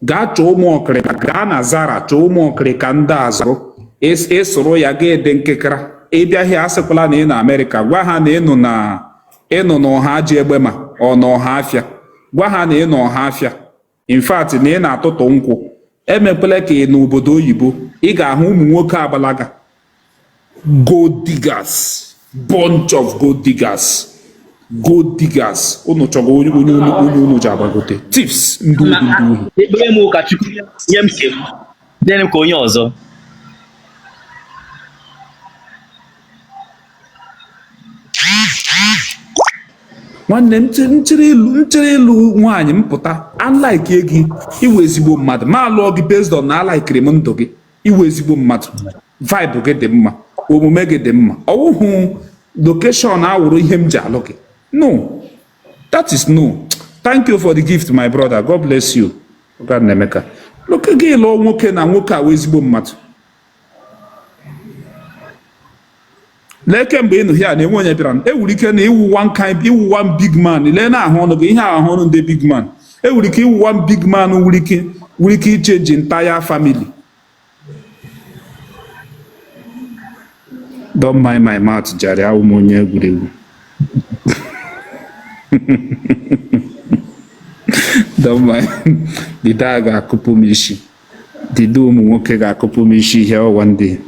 Gaa chọọ ụmụ ọkịrịka, gaa na Zara chọọ ụmụ ọkịrịka ndị a zụrụ. Ịsụrụ ya ga ede nkekara. Ị bịaghị asịkwala na ị nọ Amerịka, gwa ha na ị nọ na ị nọ n'Ọhaji Egbema ọ na Ọhafịa. Gwa ha na ị nọ Ọhafịa. In fact, na ị na-atụtụ nkwụ. Emekwala ka ị n'obodo oyibo, ị ga-ahụ ụmụ nwoke agbalaga. Gold diggers, bunch of gold diggers, gold diggers. Unu chọrọ onye onye onye unu ji agbagote thieves, ndị ohi, ndị ohi. Ekpere m ka Chukwu nye m nke m, nye m ka onye ọzọ. Nwanne m, nchere ịlụ nwaanyị m pụta, alike gị, ị wụ ezigbo mmadụ, ma alụọ gị based on na alikiri m ndụ gị. Ị wụ ezigbo mmadụ, vibe gị dị mma, omume gị dị mma. Ọwụhụ location awụrụ ihe m ji alụ gị. No, that is no. Thank you for the gift, my brother. God bless you. Ọga Nnaemeka, look, gị lụọ nwoke na nwoke a wụ ezigbo mmadụ. Lee, kemgbe ị nụ here na-enwe onye bịara ewuru ike na ị wụ one kind, ị wụ one big man. Lee na ahụ ọnụ gị, ihe ahụ ọnụ ndị big man. Ewuru ike ị wụ one big man nwere ike ichange entire family. Don't mind my mouth jare, awụ m onye egwuregwu. Don't mind. Dida ga-akụpụ m isi. Dida ụmụ nwoke ga-akụpụ m isi ihe ọwa ndị.